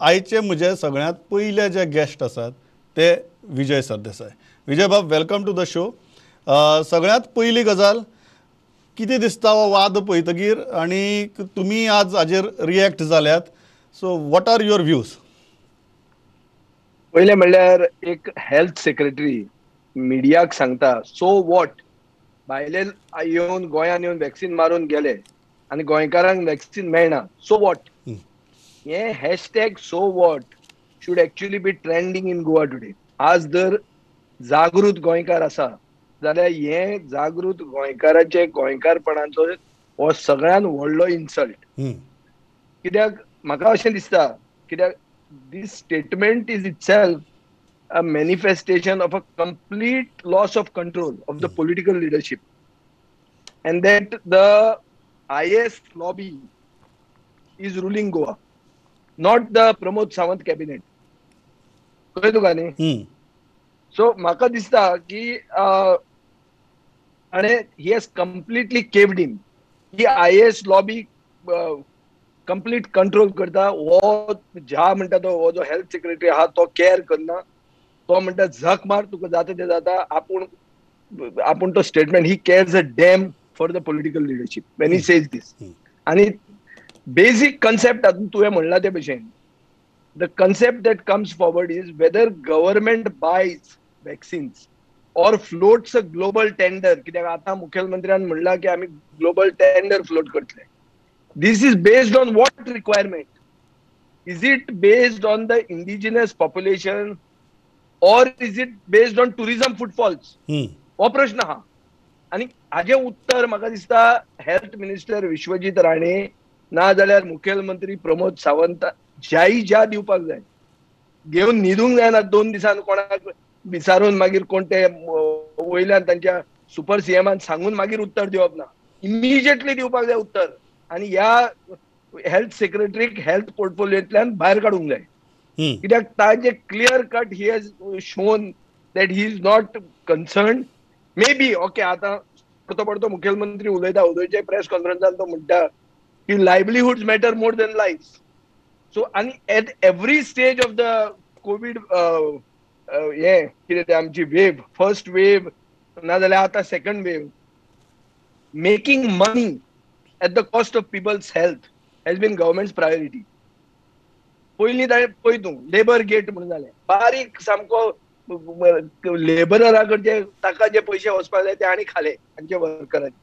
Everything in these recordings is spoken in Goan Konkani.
आयचे म्हजे सगळ्यांत पयले जे गेस्ट आसात ते विजय सरदेसाय. विजय बाब, welcome to the show. सगळ्यांत पयली गजाल, कितें दिसता हो वाद पळयतकीर आनी तुमी आज हाजेर रिएक्ट जाल्यात, so what are your views? पयलें म्हणल्यार एक हेल्थ सेक्रेटरी मिडियाक सांगता सो what, भायले येवन गोंयांत येवन वॅक्सिन मारून गेले आनी गोंयकारांक वॅक्सिन मेळना, सो what? हे hashtag so what should actually be trending in Goa today. आज जर जागृत गोंयकार आसा जाल्यार हे जागृत गोंयकाराचे गोंयकारपणाचो हो सगळ्यात व्हडलो इन्सल्ट. कित्याक म्हाका अशें दिसता, कित्याक this statement is itself a manifestation of a complete loss of control of the political leadership and that the IAS lobby is ruling Goa, not the Pramod Sawant cabinet. कळ्ळें तुका न्ही? सो म्हाका दिसता की आनी he has completely caved in. He IAS lobby complete control करता. हो ज्या म्हणटा तो हो जो हेल्थ सेक्रेटरी आहा तो केअर करना, तो म्हणटा झक मार तुका जाता ते जाता. आपूण आपूण तो statement, he cares a damn for the political leadership when he says this. आनी बेजीक कन्सेप्ट आतां तुवें म्हणलां ते भशेन, the concept that comes forward is whether government buys vaccines or floats a global tender. कित्याक आतां मुखेलमंत्र्यान म्हणलां की आमी ग्लोबल टेंडर फ्लोट करतले. This is based on what requirement? Is it based on the indigenous population or is it based on tourism footfalls? हो प्रश्न आहा आनी हाजें उत्तर म्हाका दिसता हेल्थ मिनिस्टर विश्वजीत राणे ना जाल्यार मुखेलमंत्री प्रमोद सावंत ज्याही ज्या दिवपाक जाय. घेवन न्हिदूंक जायना 2 दिसान कोणाक विचारून मागीर कोण ते वयल्यान तांच्या सुपर सीएमान सांगून मागीर उत्तर दिवप ना, इमिजिएटली दिवपाक जाय उत्तर. आनी ह्या हेल्थ सेक्रेटरीक हेल्थ पोर्टफोलियोंतल्यान भायर काडूंक जाय. कित्याक ताजे clear cut he has shown that he is not concern. May be okay, आतां परतो परतो मुखेलमंत्री उलयता, उदयच्या प्रेस कॉन्फरन्सान तो म्हणटा की livelihoods matter more than life. So आनी at every stage of the COVID हे कितें ते आमची वेव, फर्स्ट वेव ना जाल्यार आतां second wave, making money at the cost of people's health has been government's priority. पयलीं ताणें पळय तूं लेबर गेट म्हणून जालें, बारीक सामको लेबररा कडचे ताका जे पयशे वचपाक जाय ते आनी खाले तांच्या वर्करांनी.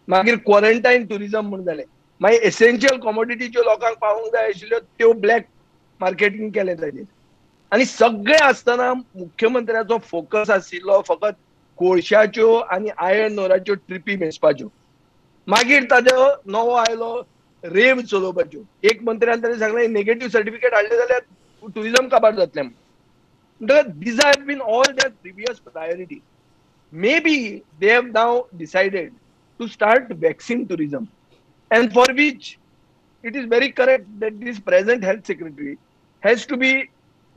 मागीर क्वॉरंटायन ट्युरिजम म्हणून जालें, मागीर एसेन्शियल कॉमोडिटी ज्यो लोकांक पावोवंक जाय आशिल्ल्यो त्यो ब्लॅक मार्केटींग केलें ताजेर. आनी सगळें आसतना मुख्यमंत्र्याचो फोकस आशिल्लो फकत कोळशाच्यो आनी आयर्न ओराच्यो ट्रिपी मेजपाच्यो. मागीर ताजो नवो आयलो रेव चलोवपाच्यो. एक मंत्र्यान ताणें सांगलें नेगेटीव सर्टिफिकेट हाडलें जाल्यार ट्युरिजम काबार जातलें म्हणून. These have been all their previous priority. May be they have now decided to start vaccine tourism, and for which it is very correct that this present health secretary has to be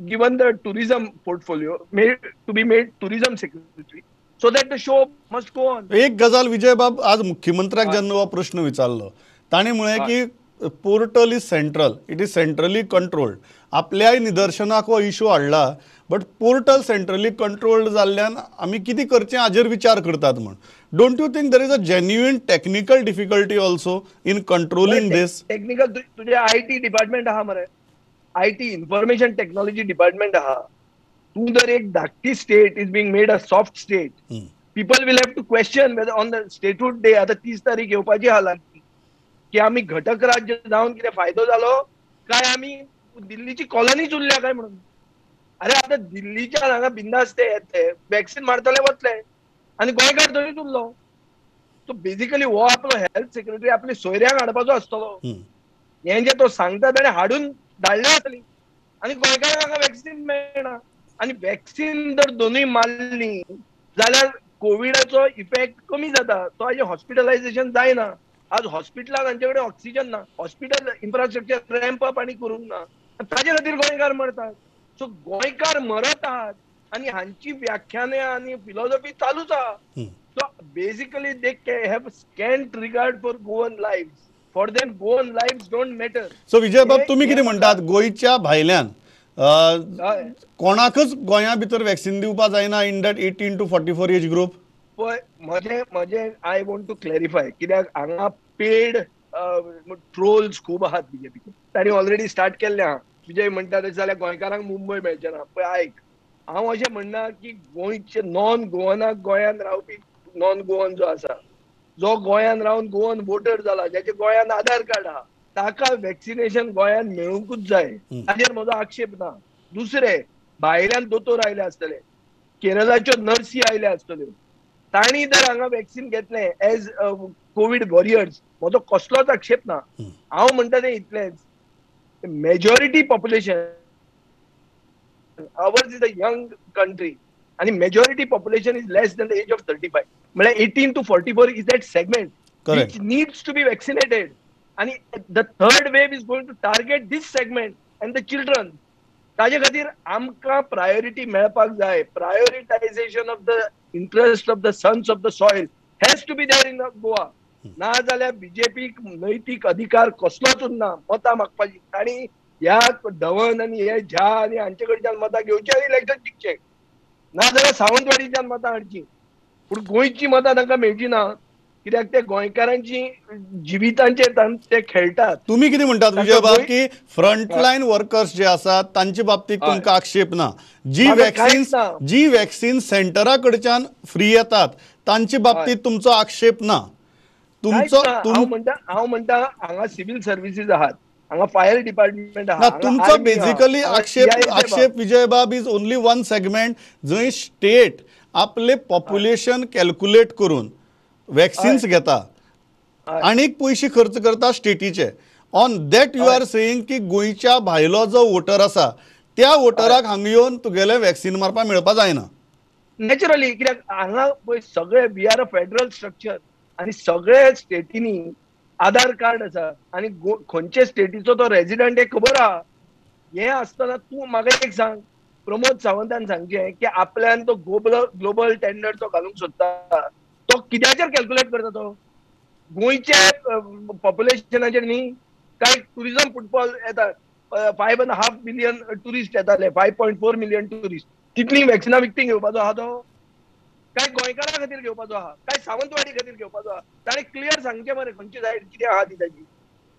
given the tourism portfolio, made to be made tourism secretary, so that the show must go on. एक गजाल विजय बाब, आज मुख्यमंत्र्याक जेन्ना हो प्रश्न विचारलो ताणें म्हळें की portal is central, it is centrally controlled. आपल्याय निदर्शनाक हो इशू हाडला, बट पोर्टल सेंट्रली कंट्रोल्ड जाल्ल्यान आमी कितें करचें हाजेर विचार करतात म्हण. Don't you think there is a genuine technical difficulty also in controlling this? Technical तुजें I T department आहा मरे, I T information technology department आहा. तूं जर एक धाकटी state is being made a soft state, people will have to question whether on the statehood day, आतां 30 तारीख येवपाची आहा लागीं, की आमी घटक राज्य जावन कितें फायदो जालो काय आमी दिल्लीची कॉलनीच उरल्या काय म्हणून. अरे आतां दिल्लीच्या हांगा बिंदास ते येतले, वॅक्सिन मारतले वतले आनी गोंयकार थंयच उरलो. सो बेजिकली हो आपलो हेल्थ सेक्रेटरी आपल्या सोयऱ्यांक हाडपाचो आसतलो. हें जें तो सांगता ताणें हाडून धाडल्या आसतली आनी गोंयकारांक हांगा वॅक्सिन मेळना. आनी वॅक्सिन जर दोनूय मारली जाल्यार कोविडाचो इफेक्ट कमी जाता, तो हाजें हॉस्पिटलायझेशन जायना. आज हॉस्पिटलान हांचे कडेन ऑक्सिजन ना, हॉस्पिटल इन्फ्रास्ट्रक्चर रॅम्प अप आनी करूंक ना, ताजे खातीर गोंयकार मरतात. सो गोंयकार मरत आहात आनी हांची व्याख्यानां आनी फिलॉसॉफी चालूच आहा. So basically they have scant regard for Goan life. For them Goan life don't matter. So Vijay बाब, तुमी कितें म्हणटात, गोंयच्या भायल्यान कोणाकच गोंया भितर वॅक्सिन दिवपा जायना in that 18 to 44 age group? पळय, म्हजें I want to clarify, कित्याक हांगा पेड ट्रोल्स खूब आहात बीजेपीचे, तांणी ऑलरेडी स्टार्ट केल्लें आहा. विजय म्हणटा तशें जाल्यार गोंयकारांक मुंबय मेळचें ना. पळय आयक, हांव अशें म्हणना की गोंयचे नॉन गोवनाक, गोंयांत रावपी नॉन गोवन जो आसा, जो गोंयांत रावन गोवन वोटर जाला, ज्याचे गोंयांत आधार कार्ड आहा, ताका वॅक्सिनेशन गोंयांत मेळूंकूच जाय, ताजेर म्हजो आक्षेप ना. दुसरें, भायल्यान दोतोर आयले आसतले, केरळाच्यो नर्सी आयल्या आसतल्यो, तांणी जर हांगा वॅक्सिन घेतलें एज कोवीड वॉरियर्स, म्हजो कसलोच आक्षेप ना. हांव म्हणटा तें इतलेंच, Majority population, ours is a young country आणि majority population is less than the age of 35, म्हळ्यार 18 to 44 is that segment which needs to be vaccinated. आणि the third wave is going to target this segment and the children. ताजे खातीर आमकां प्रायोरिटी मेळपाक जाय. Prioritization of the interest of the sons of the soil has to be there in Goa. ना जाल्यार बीजेपीक नैतीक अधिकार कसलोच उरना मतां मागपाची. तांणी ह्या धवन आनी हे झा आनी हांचे कडच्यान मतां घेवची आनी इलेक्शन जिखचें, ना जाल्यार सावंतवाडीच्यान मतां हाडची. पूण गोंयची मतां तांकां मेळची ना, कित्याक ते गोंयकारांची जिवितांचेर ते खेळटात. तुमी कितें म्हणटात विजय बाब, की फ्रंटलायन वर्कर्स जे आसात तांचे बाबतीत तुमकां आक्षेप ना, जी वॅक्सिन सेंटरा कडच्यान फ्री येतात तांचे बाबतीत तुमचो आक्षेप ना? तुमचो हांव म्हणटा हांगा सिव्हिल सर्विसीस आहात, हांगा फायर डिपार्टमेंट आहा. तुमचो बेसिकली आक्षेप विजय बाब is only one segment, जंय स्टेट आपले पॉप्युलेशन कॅल्क्युलेट करून वॅक्सिन्स घेता आनीक पयशे खर्च करता स्टेटीचे. On that you are saying की गोंयच्या भायलो जो वोटर आसा त्या वोटराक हांगा येवन तुगेलें वॅक्सिन मारपाक मेळपा जायना. नॅचरली, कित्याक हांगा पळय सगळे we are a federal structure आनी सगळे स्टेटींनी आधार कार्ड आसा आनी खंयचे स्टेटीचो तो रेजिडंट हें खबर आहा. हें आसतना तूं म्हाका एक सांग, प्रमोद सावंतान सांगचें की आपल्यान तो ग्लोबल टेंडर तो घालूंक सोदता, तो कित्याचेर कॅल्क्युलेट करता? तो गोंयच्या पॉप्युलेशनाचेर न्ही. काय टुरिजम फुटबॉल येता, 5.5 मिलियन ट्युरिस्ट येताले, 5.4 मिलियन ट्युरिस्ट, तितलीं वॅक्सिनां विकतीं घेवपाचो आहा तो? काय गोंयकारां खातीर घेवपाचो आहा, काय सावंतवाडी खातीर घेवपाचो आहा? ताणें क्लियर सांगचें मरे खंयची सायड कितें आहा ती ताजी.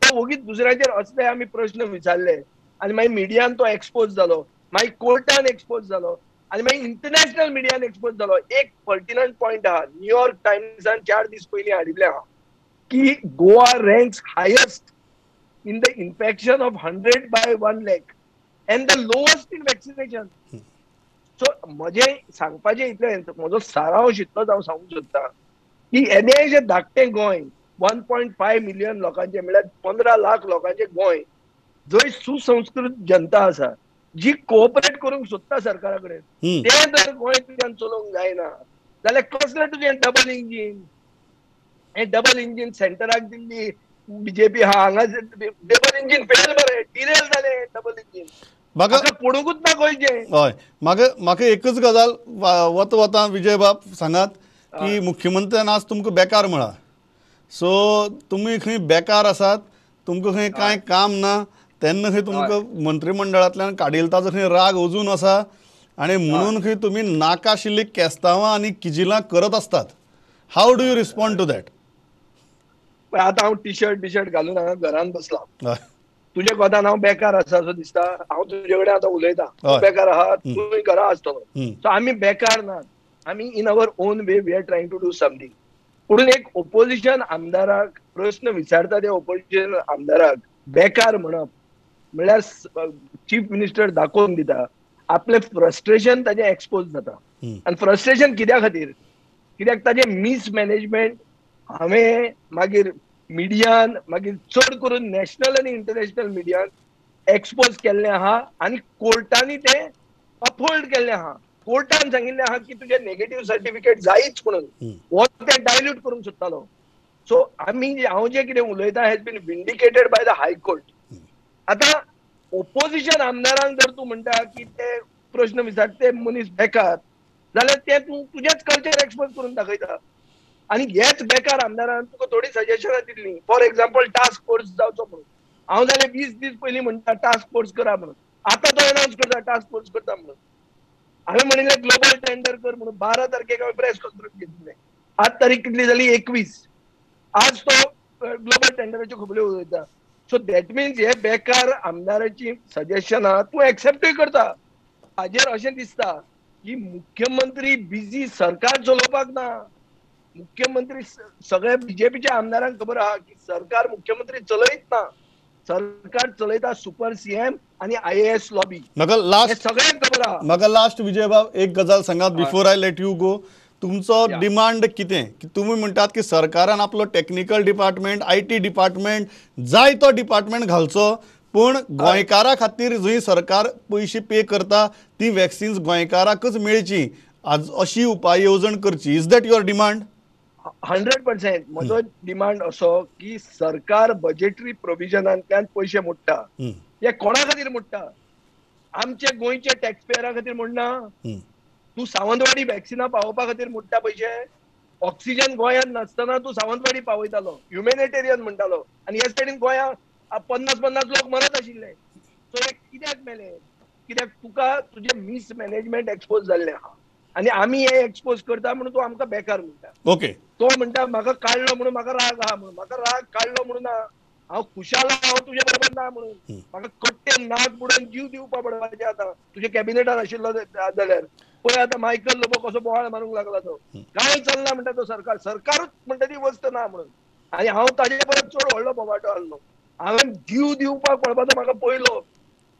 तो वगीच दुसऱ्याचेर असले आमी प्रश्न विचारले आनी मागीर मिडियान तो एक्सपोज जालो, मागीर कोर्टान एक्सपोज जालो आनी मागीर इंटरनॅशनल मिडियान एक्सपोज जालो. एक पर्टिनंट पॉयंट आहा, न्यूयॉर्क टायम्सान 4 दीस पयलीं हाडिल्लें आहा की Goa ranks highest in the infection of 100 by 1 lakh and the lowest in vaccination. So म्हजें सांगपाचें इतलें, म्हजो सारांश इतलोच हांव सांगूंक सोदता की येदें धाकटें गोंय, 1.5 मिलियन लोकांचें, म्हळ्यार 15 लाख लोकांचें गोंय, जंय सुसंस्कृत जनता आसा जी कोऑपरेट करूंक सोदता सरकारा कडेन, तें जर गोंय तुज्यान चलोवंक जायना जाल्यार कसलें तुजें डबल इंजीन? हें डबल इंजीन सेंटराक दिल्ली बीजेपी हा, हांगा डबल इंजीन फेल मरे, डिरेल जालें डबल इंजीन. म्हाका पडोवंकूच ना गोंयचें. हय, म्हाका एकच गजाल वता वता विजय बाब सांगात की मुख्यमंत्र्यान आज तुमकां बेकार म्हळा, सो तुमी खंय बेकार आसात, तुमकां खंय कांय काम ना, तेन्ना खंय तुमकां मंत्रिमंडळांतल्यान काडिल्लो ताजो खंय राग अजून आसा आनी म्हणून खंय तुमी नाका आशिल्लीं केस्तांवां आनी किजिलां करत आसतात. How do you respond to that? आतां हांव टी शर्ट बिशर्ट घालून हांगा घरान बसलां, तुजे कोतान हांव बेकार आसा असो दिसता. हांव तुजे कडेन आतां उलयतां, बेकार आहा, तूं घरा आसतलो. सो आमी बेकार नात, आमी in our own way we are trying to do something. पूण एक ओपोजिशन आमदाराक प्रश्न विचारता, त्या ओपोजिशन आमदाराक बेकार म्हणप म्हळ्यार चीफ मिनिस्टर दाखोवन दिता आपलें फ्रस्ट्रेशन ताजें एक्सपोज जाता. आनी फ्रस्ट्रेशन कित्या खातीर? कित्याक ताजें मिसमॅनेजमेंट हांवें मागीर मिडियान, मागीर चड करून नॅशनल आनी इंटरनॅशनल मिडियान एक्सपोज केल्लें आहा आनी कोर्टांनी तें अपहोल्ड केल्लें आहा. कोर्टान सांगिल्लें आहा की तुजें नेगेटीव सर्टिफिकेट जायच म्हणून, हो तें डायल्यूट करूंक सोदतालो. सो आमी, हांव जें कितें उलयतां has been vindicated by the high court. आतां ओपोजिशन आमदारांक जर तूं म्हणटा की ते प्रश्न विचारता ते मनीस बेकार, जाल्यार ते तूं तुजेंच कल्चर एक्सपोज करून दाखयता. आनी हेच बेकार आमदारान तुका थोडी सजेशनां दिल्ली. फॉर एक्झाम्पल टास्क फोर्स जावचो म्हणून. हांव जाल्यार 20 दीस पयलीं म्हणटा टास्क फोर्स करा म्हणून, आतां तो अनाउन्स करता टास्क फोर्स करता म्हणून. हांवें म्हणिल्लें ग्लोबल टेंडर कर म्हणून, 12 तारखेक हांवें प्रेस कॉन्फरन्स घेतिल्लें. आज तारीख कितली जाली? 21. आज तो ग्लोबल टेंडराच्यो खबऱ्यो उलयता. सो that means हे बेकार आमदाराची सजेशनां तूं एक्सेप्टूय करता. हाजेर अशें दिसता की मुख्यमंत्री बिजी सरकार चलोवपाक ना. मुख्यमंत्री सगळ्या बीजेपीच्या आमदारांक खबर आहा की सरकार मुख्यमंत्री चलयत ना, सरकार चलयता सुपर सीएम आनी आयएएस लॉबी. म्हाका लास्ट सगळ्यांक खबर आहा. म्हाका लास्ट विजयबाब एक गजाल सांगात before I let you go. तुमचो डिमांड कितें? की तुमी म्हणटात की सरकारान आपलो टॅक्निकल डिपार्टमेंट, IT department, जाय तो डिपार्टमेंट घालचो, पूण गोंयकारा खातीर जंय सरकार पयशे पे करता ती वॅक्सिन्स गोंयकाराकच मेळची, आज अशी उपाय येवजण करची. Is that your demand? 100% म्हजो डिमांड असो की सरकार बजेटरी प्रोविजनांतल्यान पयशे मोडटा, हे कोणा खातीर मोडटा? आमचे गोंयच्या टॅक्सपेयरा खातीर मोडना. तूं सावंतवाडी वॅक्सिना पावोवपा खातीर मोडटा पयशे. ऑक्सिजन गोंयांत नासतना तूं सावंतवाडी पावयतालो, ह्युमॅनिटेरियन म्हणटालो, आनी हे सायडीन गोंया 50-50 लोक मरत आशिल्ले. सो हे कित्याक मेले? कित्याक तुका तुजें मिसमॅनेजमेंट एक्सपोज जाल्लें आहा आनी आमी हे एक्सपोज करता म्हणून तूं आमकां बेकार म्हणटा. ओके, तो म्हणटा म्हाका काडलो म्हणून म्हाका राग आहा म्हणून, म्हाका राग काडलो म्हणून ना, हांव खुशाल हांव तुजे बरोबर ना म्हणून, म्हाका कट्टे नाक बुडोवन जीव दिवपा पडपाचें आतां तुज्या कॅबिनेटान आशिल्लो जाल्यार. पळय आतां मायकल लोबो कसो बोवाळ मारूंक लागला तो, काय चल्ला म्हणटा तो सरकार, सरकारूच म्हणटा ती वस्त ना म्हणून. आनी हांव ताजे परत चड व्हडलो बोवाटो आहलो. हांवें जीव दिवपाक पडपाचो म्हाका पयलो,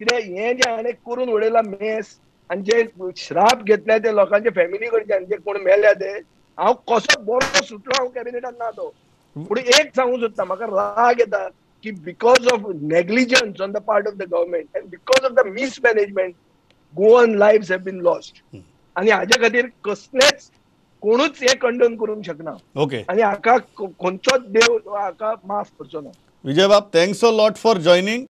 कित्याक हें जें हाणें करून उडयलां मेस आनी जे श्राप घेतले ते लोकांचे फॅमिली कडच्यान, जे कोण मेल्या ते, हांव कसो बरो सुटलो हांव कॅबिनेटान ना तो. पूण एक सांगूंक सोदता, म्हाका राग येता की because of negligence on the part of the government and because of the mismanagement Goan lives have been lost. आनी हाजे खातीर कसलेच कोणूच हें कंडोन करूंक शकना. ओके, आनी हाका खंयचोच देव हाका माफ करचो ना. विजयबाब, thanks a lot for joining.